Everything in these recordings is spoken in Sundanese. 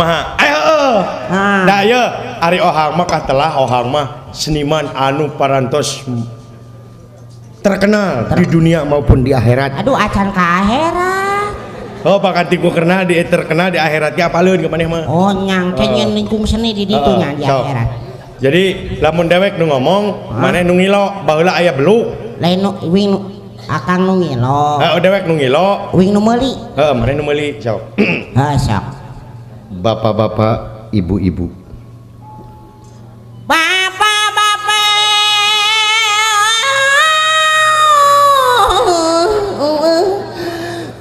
Maha. Ayo. Nah ieu ari Ohang mah katelah Ohang mah seniman anu parantos terkenal di dunia maupun di akhirat. Aduh acan ka akhirat. Oh pakanti ku kena di terkenal di akhirat ge apaleun ka maneh mah. Oh nyang kenyen lingkung seni di ditu nya di akhirat. Jadi lamun dewek nu ngomong maneh nu ngilo baheula aya beluk. Lain nu wing akang nu ngilo. Heeh dewek nu ngilo. Wing nu meuli. Heeh maneh nu meuli sok. Heeh sok. Bapak-bapak, ibu-ibu. Bapak-bapak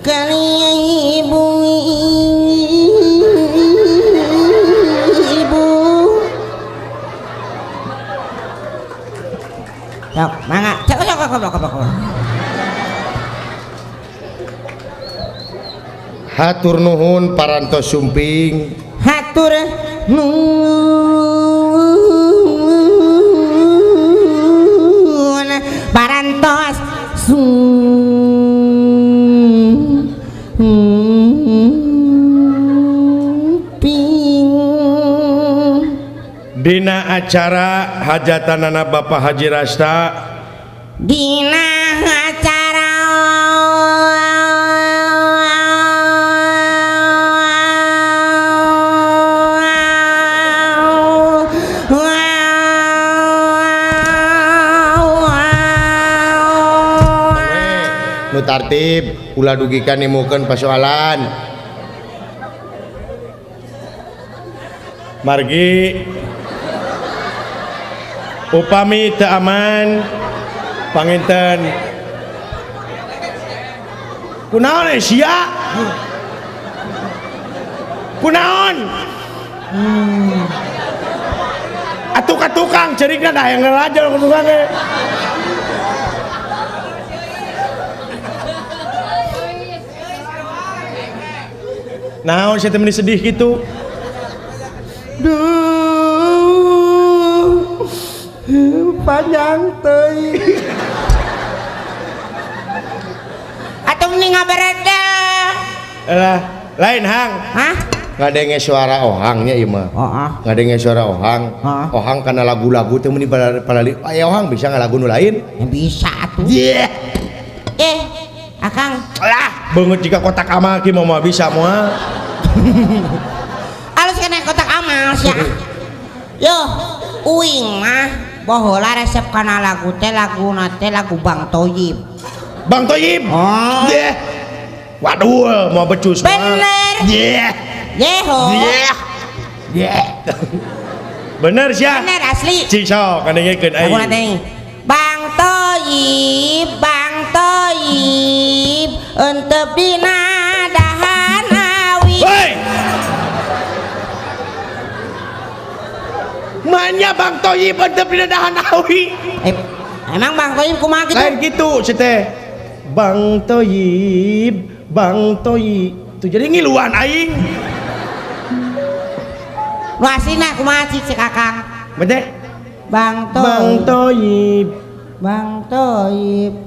kalian ibu-ibu. Sok, mangga. Cek cek cek cek. Hatur nuhun parantos sumping. Hatur nuhun parantos sumping. Dina acara hajatanana Bapak Haji Rasta. Dina acara nu tartib ulah dugikan nimukeun pasoalan. Margi upami teu aman panginten kunaon sia kunaon atuh ka tukang cerikna da hayang ngelajar ka tukang ge. Naon sia teh meni sedih kitu? Duh, panjang teuing. Atuh meni ngabereda. Lah, lain hang. Hah? Ngadenge suara ohangnya ieu mah. Heeh. Ngadenge suara ohang. Ohang kana lagu-lagu teh meni palali. Aya ohang bisa ngalagu nu lain? Ya bisa atuh. Yeah. Akang. Lah, beungeut jika kotak amal ki moal bisa moal. Alus kena kotak amal sia. Yo, uing mah baheula resep kana lagu teh laguna teh lagu Bang Toyib. Bang Toyib. Oh. Yeah. Waduh, mau becus. Bener. Yeah. Yeho. Yeah. Yeah. Bener sia. Bener asli. Cik sok kadengekeun aing. Laguna teh. Bang Toyib, Bang Toyib, entep dina dahan awi. Hei! Manya Bang Toyib entep dina dahan awi. Emang Bang Toyib kumaha kitu? Lain kitu si teh. Bang Toyib, Bang Toyib. Tuh jadi ngiluan aing. Nu aslina kumaha cik si Kakang? Bete? Bang Toyib, Bang Toyib, Bang Toyib,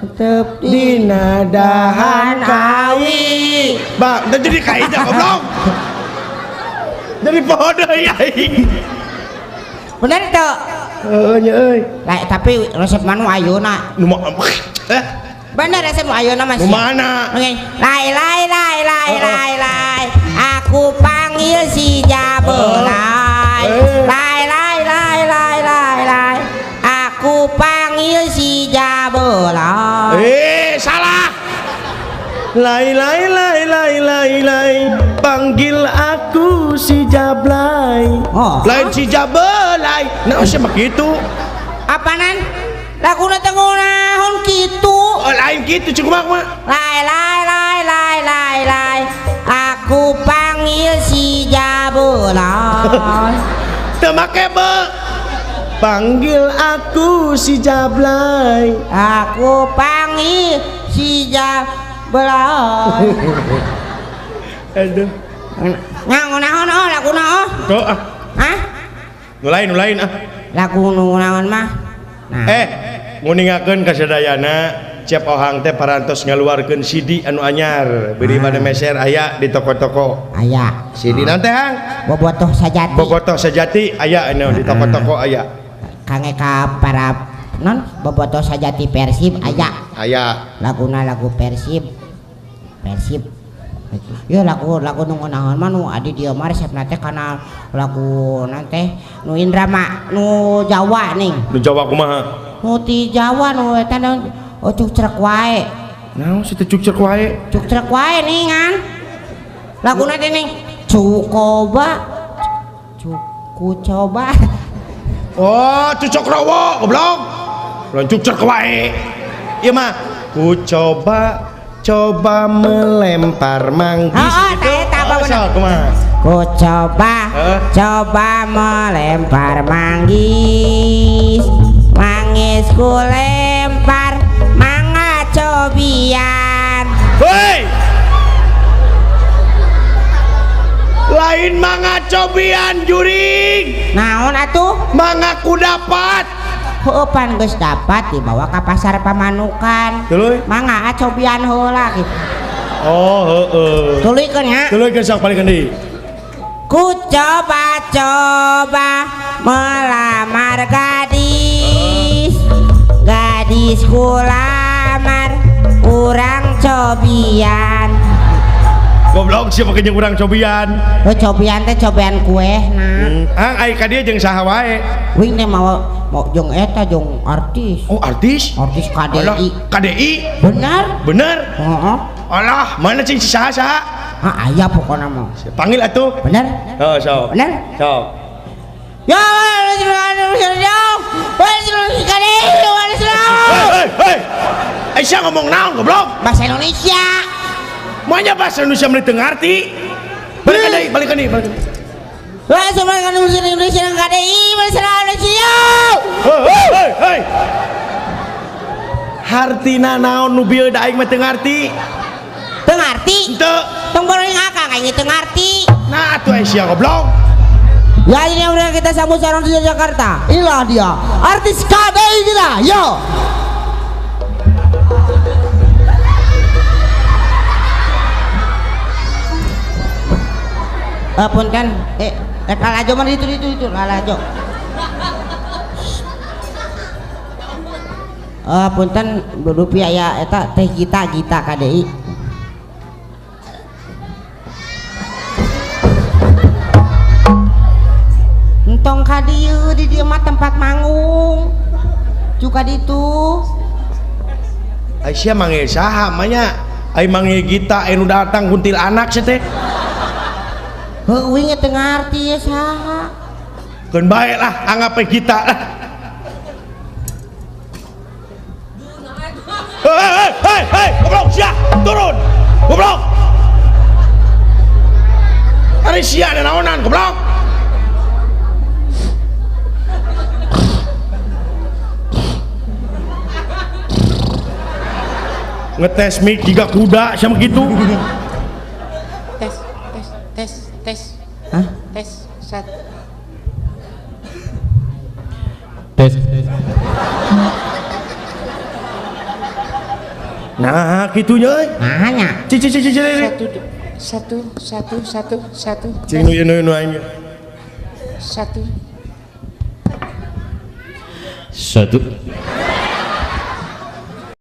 tetep dina dahan awi. Bang, jadi kaidah goblok. Jadi poho deui aing. Bener teu? Heeh nya euy. Lah tapi resep manu ayeuna. Nu bener resep nu ayeuna mah. Nu mana? Lai lai lai lai lai lai. Aku panggil si Jabelai. Lai lai lai lai lai lai. Aku panggil si Jabelai. Salah. Lai lai lai lai lai lai. Panggil aku si Jablay. Oh. Lain si Jabelai. Nah, siapa begitu? Apanan? Laguna teh ngunaon kitu? Oh, lain kitu cukup mah. Lai lai lai lai lai lai. Aku panggil si Jabelai. Teu make be. Panggil aku si Jablay. Aku panggil si Jablay. Aduh. Ngunaon oh laguna oh. Tuh ah. Hah? Nu lain ah. Lagu nu naon mah? Nah. Nguningakeun ka sadayana Cep Ohang teh parantos ngaluarkeun CD anu anyar beri pada meser aya di toko-toko aya CD nanti hang Bobotoh Sajati Bobotoh Sajati aya anu di toko-toko aya kange ka para non Bobotoh Sajati Persib aya aya laguna lagu Persib Persib ya lagu lagu nu ngeunaheun mah nu adi dieu mah resepna teh kana lagu nanti nu Indrama nu Jawa ning nu Jawa kumaha nu ti Jawa nu eta oh cuk-crek wae. Naon sih teh cuk-crek wae? Cuk-crek wae nih kan. Laguna teh ning cukoba cuku coba. Oh, cucok rowo goblok. Lain cuk-crek wae. Ieu mah ku coba coba melempar manggis. Oh, teh eta apa bener? Ku coba coba melempar manggis. Manggis ku lempar mangga cobian. Hei, lain mangga cobian juring. Naon atuh? Mangga ku dapat. Heueuh pan geus dapat dibawa ka pasar Pamanukan. Tuluy? Mangga cobian heula kitu. Oh heueuh. Tuluykeun nya. Tuluykeun sok palikeun deui. Ku coba-coba melamar gadis. Gadis ku lamar urang cobian. Goblok siapa jeung urang cobian? Oh cobian teh cobian kue nah. Ang ai ka dieu jeung saha wae? Wing teh mau jeung eta jeung artis. Oh artis? Artis KDI. Alah, KDI? Bener? Bener? Heeh. Alah, mana cing saha saha? Ah aya pokona mah. Panggil atuh. Bener? Oh sok. Bener? Sok. Ya hei, hei. Aisyah ngomong naon goblok? Bahasa Indonesia. Maunya bahasa Indonesia meni teu ngarti. Balikan deui, balikan deui, balikan. Bahasa Indonesia KDI, bahasa Indonesia. Hei, hei, hei. Hartina naon nu bieu da aing mah teu ngarti. Teu ngarti? Henteu. Tong boring akang aing teu ngarti. Nah atuh Aisyah goblok. Ya ini yang udah kita sambut seorang di Jakarta. Inilah dia artis KDI kita. Yo. Punten, kalajo mana itu kalajo. Punten rupiah ya eta teh Gita KDI. Entong ka dieu di dieu mah tempat manggung. Juga ditu. Aisyah manggil saha mah ai manggil Gita anu datang kuntilanak sia teh. Heuh uing teu ngarti ye saha. Keun bae lah anggap we Gita lah. Hei hei hei goblok sia turun. Goblok. Ari sia naonan goblok. Ngetes mic 3 kuda sama gitu. Tes tes tes tes. Hah? Tes satu. Tes. Nah, kitunya euy. Nah nya. Cici cici cici. 1 1 1 1 1. Cing nu ieu nu aing. 1 1.